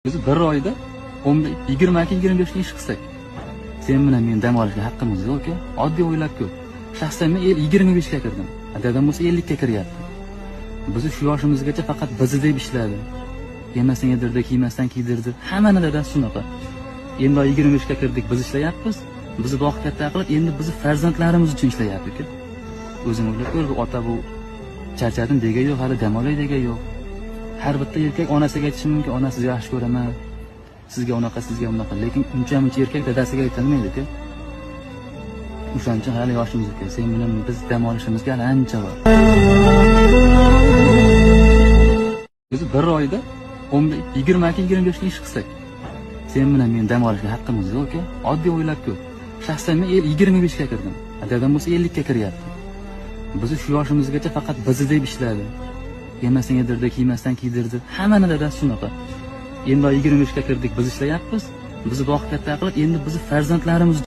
Biz bir oyda 22-25 ga ish qilsak, sen bilan men dam olishga haqqimiz yo'q aka. Oddiy o'ylab ko'r. Shaxsan men 25 ga kirdim. Dadam bo'lsa 50 ga kiryapti. Bizni shu yoshimizgacha faqat bizni deb ishladi. Yemasdan yedirdi, kiymasdan kiydirdi. Hammani dadasi shunaqa. Endi 25 ga kirdik, biz ishlayapmiz. Bizni boqib katta qilib, endi bizni farzandlarimiz uchun ishlayapti aka. O'zing o'ylab ko'r, bu ota bu charchadim degan yo'q, hali dam olay degan yo'q. Har bitta erkak onasiga aytishi mumkin, ona sizni yaxshi ko'raman, sizga unaqa, sizga bunaqa, lekin uncha muncha erkak dadasiga aytolmaydi aka. O'shaning uchun hali yoshimiz aka, sen bilan biz dam olishimizga hali ancha bor. Biz bir oyda 22-25 ga ish qilsak, sen bilan men dam olishga haqqimiz yo'q aka. Oddiy o'ylab ko'r. Shaxsan men 25 ga kirdim. Dadam bo'lsa 50 ga kiryapti. Bizni shu yoshimizgacha faqat bizni deb ishladi. Yemasdan yedirdi, kiymasdan kiydirdi. Hammani dadasi shunaqa. Endi 25 ga kirdik, biz ishlayapmiz. Bizni boqib katta qilib, endi bizni farzandlarimiz